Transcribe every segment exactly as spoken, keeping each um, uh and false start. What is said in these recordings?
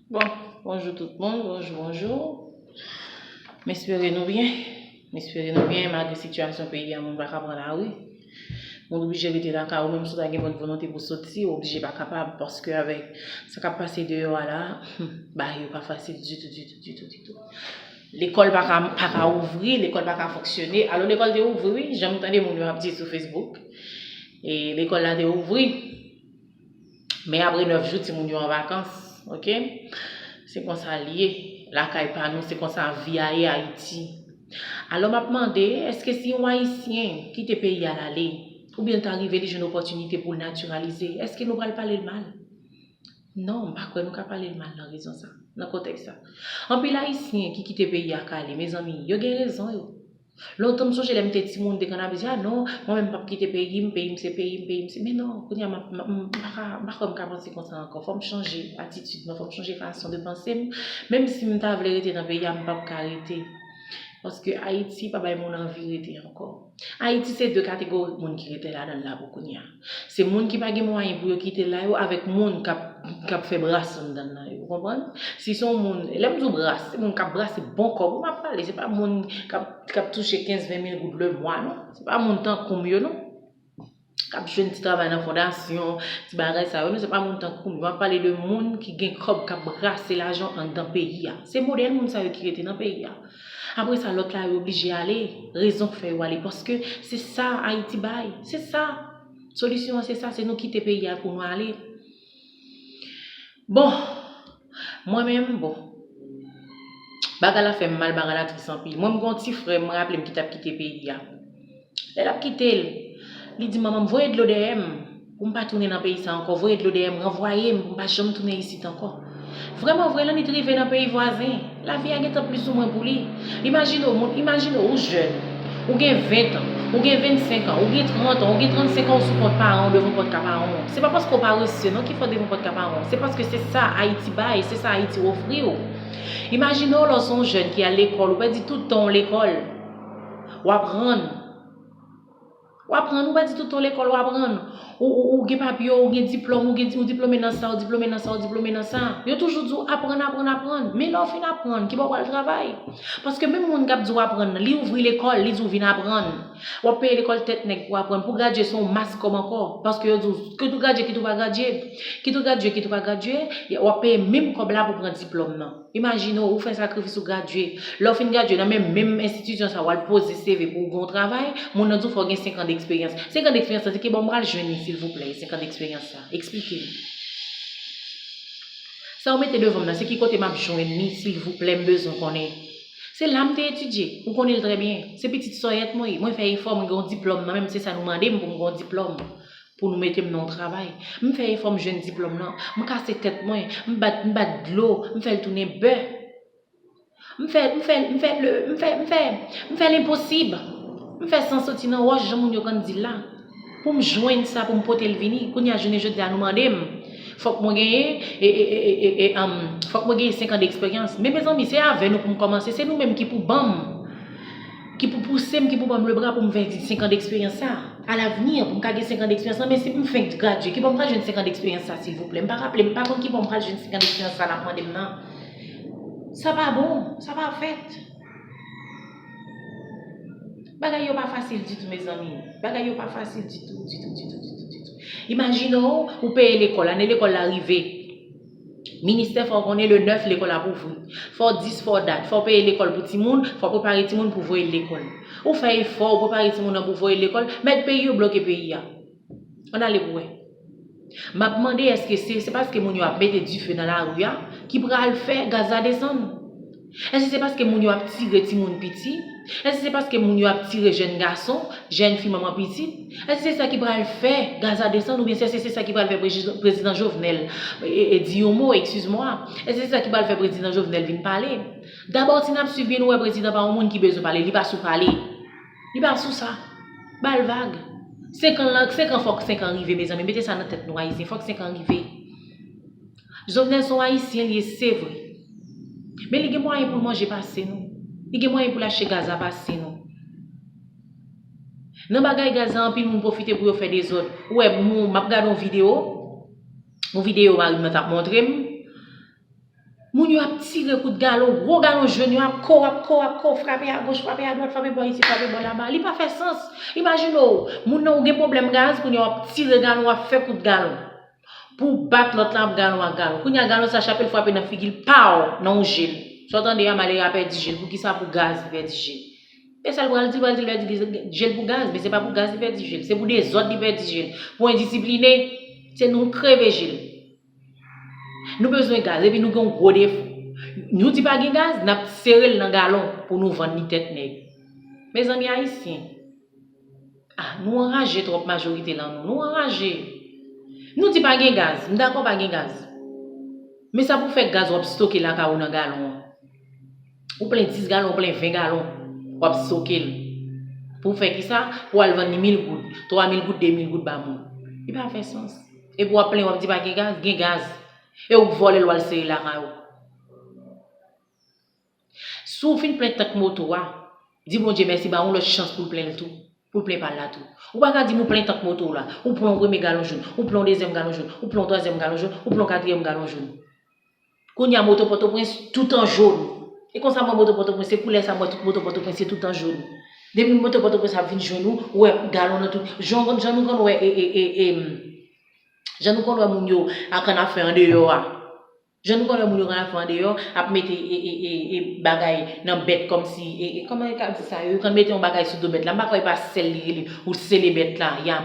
Bon, bonjou tout moun, bonjou, bonjou. M espere nou byen. M espere nou byen, malgre sitiyasyon peyi a, moun pa ka pran lari. Moun oblije rete lakay ou, menm si w ta gen bòn volonte pou soti, ou oblije pa kapab, paske avèk sa k ap pase deyò a la, hmm, bagay yo pa fasil ditou, ditou, ditou, ditou. Lekòl pa ka, pa ka ouvri, lekòl pa ka fonksyone. Alò, lekòl te ouvri, wi, jan m tande moun yo ap di sou Facebook. E lekòl la te ouvri. Men apre nèf jou, timoun yo an vakans, oke? Se konsa l ye. Lakay pa nou, se konsa vi a ye Ayiti. Alò, m ap mande, èske si yon Ayisyen kite peyi a l ale, oubyen l ta rive li jwenn opòtinite pou l natiralize, èske nou pral pale l mal? Non, m pa kwè nou ka pale l mal nan rezon sa, nan kontèks sa. Anpil Ayisyen ki kite peyi a k ale, mezanmi, yo gen rezon yo. Lontan m sonje lè m te timoun, m te konn ap di, "A non, mwen menm m p ap kite peyi m, peyi m se peyi m, peyi m se," men non, kounye a m ap, m, m pa ka, m pa kwè m ka panse konsa ankò. Fò m chanje atitid mwen, fò m chanje fason de panse m. Menm si m ta vle rete nan peyi a, m p ap ka rete. Paske Ayiti pa bay moun anvi rete ankò. Ayiti se de kategori moun ki rete ladan l la pou kounye a. Se moun ki pa gen mwayen pou yo kite la yo avèk moun k ap, k ap fè bras anndan nan yo, ou konprann? Si se yon moun, lè m di w bras, se moun k ap brase bon kòb wi m ap pale, se pa moun k ap, k ap touche kenz ven mil goud le mwa, non. Se pa moun tankou m yo, non. K ap jwenn ti travay nan fondasyon, ti bagay sa yo, non. Se pa moun tankou m yo. M ap pale de moun ki gen kòb, k ap brase lajan anndan peyi a. Se modèl moun sa yo ki rete nan peyi a. Apre sa, lòt la yo oblije ale. Rezon k fè yo ale, paske se sa Ayiti bay. Se sa. Solisyon an se sa, se nou kite peyi a pou nou ale. Bon, mwen menm, bon, bagay la fè m mal, bagay la tris anpil. Mwen, m gen yon ti frè m, m raple m ki t ap kite peyi a. Lè l ap kite l, li di, "Manman m, voye dlo dèyè m pou m pa tounen nan peyi sa ankò, voye dlo dèyè m, ranvwaye m pou m pa janm tounen isit ankò." Vrèman vre, l annik rive nan peyi vwazen. Lavi a gentan plizoumwen pou li. Imajine w, moun, imajine w, ou jèn. Ou gen ven an, ou gen vennsenk an, ou gen trant an, ou gen trannsenk an, ou sou kont paran w, devan pòtka paran w. Se pa paske w parese non ki fè w devan pòtka paran w. Se paske se sa Ayiti bay, se sa Ayiti ofri w. Imajine w lè w se yon jèn ki al lekòl, ou pèdi tout tan w lekòl. W aprann. W aprann, ou pèdi tout tan w lekòl, w aprann. Ou, ou, ou gen papye, ou gen diplòm, ou gen, ou diplome nan sa, ou diplome nan sa, ou diplome nan sa. Yo toujou di w aprann, aprann, aprann. Men lè w fin aprann, ki bò w pral travay? Paske menm moun k ap di w aprann nan, li ouvri lekòl, li di w vin aprann. W ap peye lekòl tèt nèg pou aprann. Pou gradye se yon mas kòb ankò. Paske yo di w, kit ou gradye, kit ou pa gradye. Kit ou gradye, kit ou pa gradye, w ap peye menm kòb la pou pran diplòm nan. Imajine w, ou fè sakrifis, ou gradye. Lè w fin gradye nan men menm enstitisyon sa, w al poze C V pou w gen yon travay, moun nan di w fò w gen senk an deksperyans. Senk an deksperyans sa, se ki bò m pral jwenn li, silvouplè, senk an deksperyans sa? Eksplike m. Sa w mete devan m nan, se ki kote m ap jwenn li, silvouplè, m bezwen konnen. Se la m te etidye, ou konnen l trè byen. Se pitit sòyèt mwen ye. Mwen fè efò, mwen gen yon diplòm nan men m, se sa nou mande m pou m gen yon diplòm. Pou nou mete m nan yon travay. M fè efò, m jwenn diplòm nan. M kase tèt mwen. M bat, m bat dlo. M fè l tounen bè. M fè, m fè, m fè le, m fè, m fè, m fè lenposib. M fè san soti nan wòch, jan moun yo konn di l la. Pou m jwenn sa, pou m pote l vini. Kounye a, jounen jodi a, nou mande m. Fòk mwen genyen, e, e, e, e, e, um, fòk mwen genyen senk an deksperyans. Men mezanmi, se avè nou pou m kòmanse. Se nou menm ki pou ban m, ki pou pouse m, ki pou ban m lebra pou m fè senk an deksperyans sa. Alavni, pou m ka gen senk an deksperyans lan, men si m fenk gradye, ki bò m pral jwenn senk an deksperyans sa, silvouplè? M pa raple, m pa konn ki bò m pral jwenn senk an deksperyans sa n ap mande m nan. Sa pa bon, sa pa fèt. Bagay yo pa fasil ditou, mezanmi. Bagay yo pa fasil ditou, ditou, ditou, ditou, ditou. Imajine w, ou peye lekòl, ane lekòl la rive. Ministè fè w konnen le nèf lekòl ap ouvri. Fè w di, fè w dat, fè w peye lekòl pou timoun, fè w prepare timoun pou voye l lekòl. Ou fè efò, ou prepare timoun nan pou voye l lekòl, mèt peyi yo bloke peyi a. Ann ale pou wè. M ap mande èske se, se paske moun yo ap mete dife nan lari a ki pral fè gaz la desann? Èske se paske moun yo ap tire timoun piti? Èske se paske moun yo ap tire jèn gason, jèn fi, manman pitit? Èske se sa ki pral fè gaz la desann oubyen èske se sa ki pral fè prezidan, prezidan Jovenel, e, e, di yon mo, excuse-moi? Èske se sa ki pral fè prezidan Jovenel vin pale? Dabò, si n ap swiv byen, nou wè prezidan pa yon moun ki bezwen pale, li pa sou pale. Li pa sou sa. Ba l vag. Senk an lan, senk an, fòk senk an rive, mezanmi. Mete sa nan tèt nou, Ayisyen. Fòk senk an rive. Jovenel se yon Ayisyen, li ye, se vre. Men li gen mwayen pou l manje pase nou. Li gen mwayen pou l achte gaz la pase nou. Nan bagay gaz la, anpil moun pwofite pou yo fè dezòd. Ou wè, m, m ap gade yon videyo. Yon videyo mari m nan t ap montre m. Moun yo ap tire kout galon, gwo galon jòn yo ap ko, ap ko, ap ko, frape agoch, frape adwat, frape bò isi, frape bò laba. Li pa fè sans. Imajine w, moun nan ou gen pwoblèm gaz, kounye a w ap tire galon, w ap fè kout galon. Pou w bat lòt la ap galon ak galon. Kounye a galon sa chape l frape nan figi l, paw, nan yon je l. Sa w tande a, malere a pèdi je l. Poukisa pou gaz li pèdi je l? E sa l pral di, l pral di l pèdi je l pou gaz, men se pa pou gaz li pèdi je l. Se pou dezòd li pèdi je l. Pou endisipline, se nou kreve je l. Nou bezwen gaz, epi nou gen yon gwo defo. Nou di pa gen gaz, n ap sere l nan galon pou nou vann li tèt nèg. Mezanmi ayisyen, ah, nou anraje twòp majorite lan nou. Nou anraje. Nou di pa gen gaz, m dakò pa gen gaz. Men sa pou fè gaz w ap stoke lakay ou nan galon an. Ou plen dis galon, ou plen ven galon, w ap stoke l. Pou fè kisa? Pou al vann li mil goud, twa mil goud, de mil goud ba moun. Li pa fè sans. Epi w ap plenyen, w ap di pa gen gaz, gen gaz. E ou k vòlè l, w al sere lakay ou. Si w fin plen tank moto a, di Bondye mèsi, ba yon lòt chans pou l plen l tou. Pou l plen pa l la tou. Ou pa ka di m ou plen tank moto w la. Ou pran yon premye galon jòn, ou pran yon dezyèm galon jòn, ou pran yon twazyèm galon jòn, ou pran yon katriyèm galon jòn. Kounye a moto Pòtoprens tout an jòn. E konsa m wè moto Pòtoprens, se koulè sa m wè tout moto Pòtoprens se tout an jòn. Depi moto Pòtoprens ap vin jwenn ou, ou wè galon nan tout. Jan, jan nou konn wè, e, e, e, e, jan nou konn wè moun yo ak annafè andeyò a. Jan nou konn wè moun yo konn ap fè andeyò, ap mete, e, e, e, e, bagay nan bèt kòmsi, e, e, kòman yo ka di sa? Yo konn mete yon bagay sou do bèt la. M pa kwè e pa sèl li rele, ou sele bèt la, ya.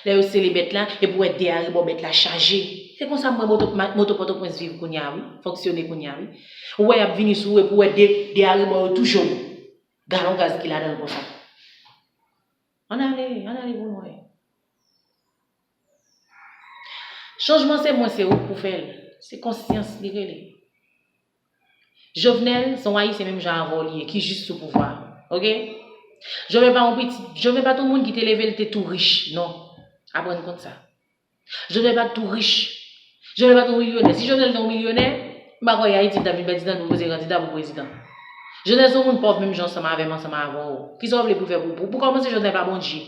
Lè yo sele bèt la, epi w wè de arebò bèt la chaje. Se konsa m wè moto, ma- moto Pòtoprens viv kounye a, wi. Fonksyone kounye a, wi. Ou wè y ap vini sou ou, epi w wè de, de arebò yo tou jòn. Galon gaz ki ladan l konsa. Ann ale, ann ale pou nou wè. Chanjman se mwen, se ou k pou fè l. Se konsyans li rele. Jovenel se yon ayisyen menm jan avè w li ye, ki jis sou pouvwa a. Oke? Jovenel pa yon pitit, Jovenel pa t yon moun ki te leve, l te tou rich. Non. Aprann konn sa. Jovenel pa t tou rich. Jovenel pa t yon milyonè. Si Jovenel te yon milyonè, m pa kwè Ayiti t ap vin pèdi tan pou poze kandida pou prezidan. Jovenel se yon moun pòv menm jan ansanm avè m, ansanm avè w. Kisa w vle pou l fè pou ou? Pou kòmanse, Jovenel pa Bondye.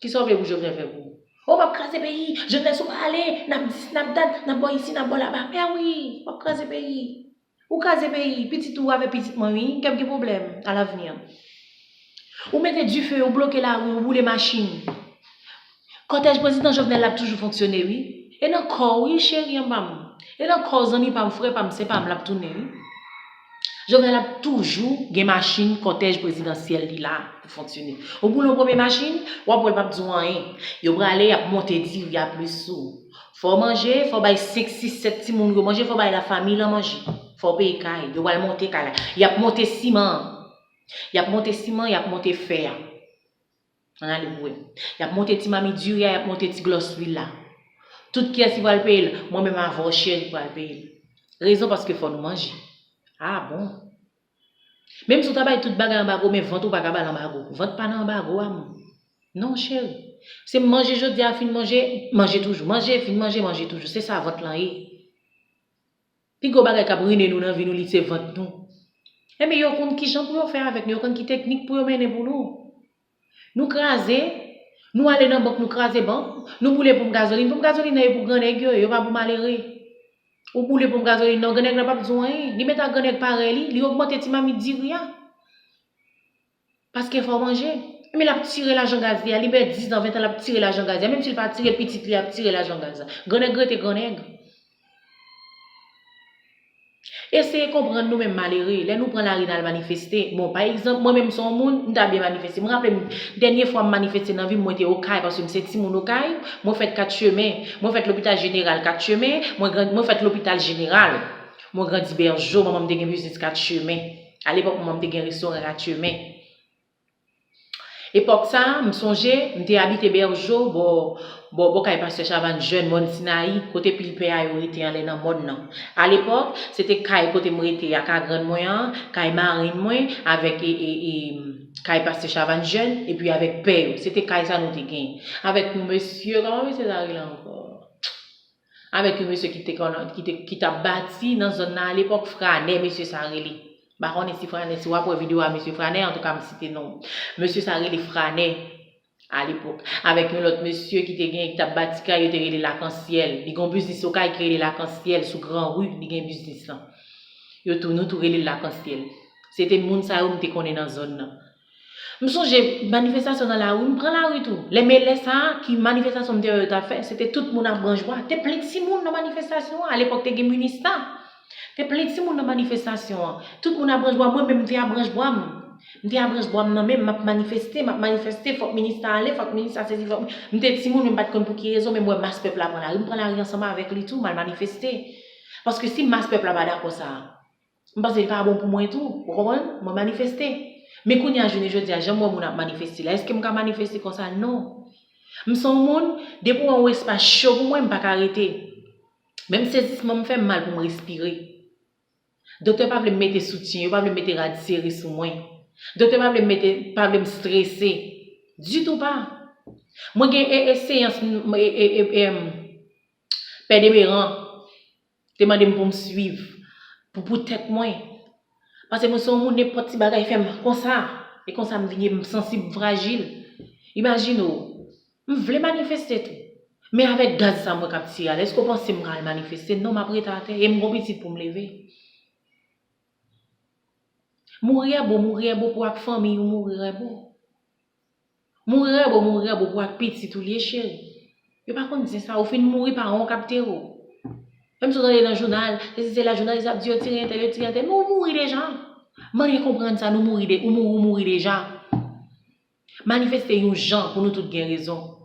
Kisa w vle pou Jovenel fè pou ou? O, m ap kraze peyi. Jovenel, si w pa ale, n ap dis, n ap dat, n ap bò isi, n ap bò laba. Mè wi, w ap kraze peyi. Ou kraze peyi, pitit ou avè pitit mwen, wi, k ap gen pwoblèm alavni. Ou mete dife, ou bloke lari, ou boule machin. Kòtèj prezidan Jovenel la ap toujou fonksyone, wi. E nan kò w, wi, cheri an pa m. E nan kò w, zanmi pa m, frè pa m, sè pa m, l ap tounen, wi. Jovenel ap toujou gen machin kòtèj prezidansyèl li la pou fonksyone. Ou boule yon premye machin, w ap wè l p ap di w anyen. Yo prale, y ap monte diri a plis sou ou. Fò w manje, fò w bay senk, sis, sèt timoun yo manje, fò w bay lafanmi lan manje. Fò w peye kay. Yo pral monte kay la. Y ap monte siman an. Y ap monte siman, y ap monte fè a. Ann ale pou wè. Y ap monte ti mamit diri a, y ap monte ti glòs lwil la. Tout kiyès ki pral peye l? Mwen menm avè w, cheri, ki pral peye l. Rezon, paske fò nou manje. Ah bon? Menm si w ta bay tout bagay anbago, men vant ou pa ka ba l anbago. Vant pa nan anbago a, moun. Non, cheri. Se manje jodi a, fin manje, manje toujou. Manje, fin manje, manje toujou. Se sa vant lan ye. Pi gwo bagay k ap rine nou nan vi nou, li se vant nou. Enben, yo konn kijan pou yo fè avèk nou, yo konn ki teknik pou yo mennen pou nou. Nou kraze, nou ale nan bank, nou kraze bank, nou boule ponp gazolin. Ponp gazolin nan e pou grannèg yo ye, yo pa pou malere. Ou boule ponp gazolin nan, grannèg la p ap di w anyen. Li mèt ak grannèg parèy li, li ogmante ti mamit diri a. Paske fò w manje. Men l ap tire lajan gaz li a, li fè diz an, ven an l ap tire lajan gaz li a. Menm si l pa tire, pitit li ap tire lajan gaz la. Grannèg rete grannèg. Eseye konprann nou menm malere. Lè nou pran lari n al manifeste, bon, pa egzanp, mwen menm se yon moun, m ta byen manifeste. Mwen raple m, dènye fwa m manifeste nan vi m, mwen te Okay, paske m se timoun Okay. Mwen fèt Kat Chemen. Mwen fèt lopital jeneral Kat Chemen. Mwen gran, mwen fèt lopital jeneral. Mwen grandi Bèjo, manman m te gen biznis Kat Chemen. Alepòk, manman m te gen restoran Kat Chemen. Epòk sa a, m sonje, m te abite Bèjo, bò, bò, bò kay pastè Chavannes Jeune, mòn Sinayi, kote pil pè a yo rete anlè nan mòn nan. Alepòk, se te kay kote m rete a, ka grann mwen an, kay marenn mwen, avèk, e, e, e, kay pastè Chavannes Jeune, epi avèk pè yo. Se te kay sa nou te genyen. Avèk yon mesye, kòman mesye sa rele ankò? Avèk yon mesye ki te konn, ki te, ki t ap bati nan zòn nan alepòk, Franè, mesye sa rele. M pa konnen si Franè, si w ap wè videyo a, mesye Franè, antouka m site non. Mesye sa rele Franè. alepòk, avèk yon lòt mesye ki te gen, ki t ap bati kay, yo te rele Lakansyèl. Li gen yon biznis Okay ki rele Lakansyèl sou Gran Ri, li gen biznis lan. Yo tou, nou tou rele l Lakansyèl. Se te moun sa yo m te konnen nan zòn nan. M sonje manifestasyon nan lari, m pran lari tou. Lè, men lè sa a, ki manifestasyon m te wè yo t ap fè, se te tout moun ap branch bwa. Te plen timoun nan manifestasyon an. Alepòk, te gen Minista. Te plen timoun nan manifestasyon an. Tout moun ap branch bwa, mwen menm, m te ap branch bwa m. M te ap branch bwa m nan men m, m ap manifeste, m ap manifeste, fòk Minista ale, fòk Minista sezi, fòk, m te timoun, men m pa t konn pou ki rezon, men m wè mas pèp la pran lari. M pran lari ansanm avèk li tou, m al manifeste. Paske si mas pèp la pa dakò sa a, m panse li pa bon pou mwen tou, ou konprann? Mwen manifeste. Men kounye a, jounen jodi a, jan m wè moun ap manifeste la, èske m ka manifeste konsa? Non. M se yon moun, depi w wè yon espas cho pou mwen, m pa ka rete. Menm sezisman m fè, m mal pou m respire. Doktè pa vle m mete soutyen, yo pa vle m mete rad sere sou mwen. Doktè pa vle m mete, pa vle m strese. Ditou pa. Mwen gen e, e, seyans, m, e, e, e, e, m, Pè Demeran te mande m pou m swiv, pou, pou tèt mwen. Paske mwen se yon moun, nenpòt ti bagay fè m konsa. E konsa m vini, m sansib, m frajil. Imajine w, m vle manifeste tou. Men avèk gaz sa m wè k ap tire a la, èske w panse m ka al manifeste? Non, m ap rete atè. E m gon pitit pou m leve. Mouri a bo, mouri a bo pou ak fanmiy ou, mouri a bo. Mouri a bo, mouri a bo pou ak pitit ou li ye, cheri. Yo pa konn di sa, ou fin mouri, paran w k ap tere w. Menm si w tande nan jounal, se si se la jounalis ap di yo tire entèl, yo tire entèl, men ou mouri deja. Mande konprann sa, nou mouri de, ou mouri, ou mouri deja. Manifeste yon jan pou nou tout gen rezon.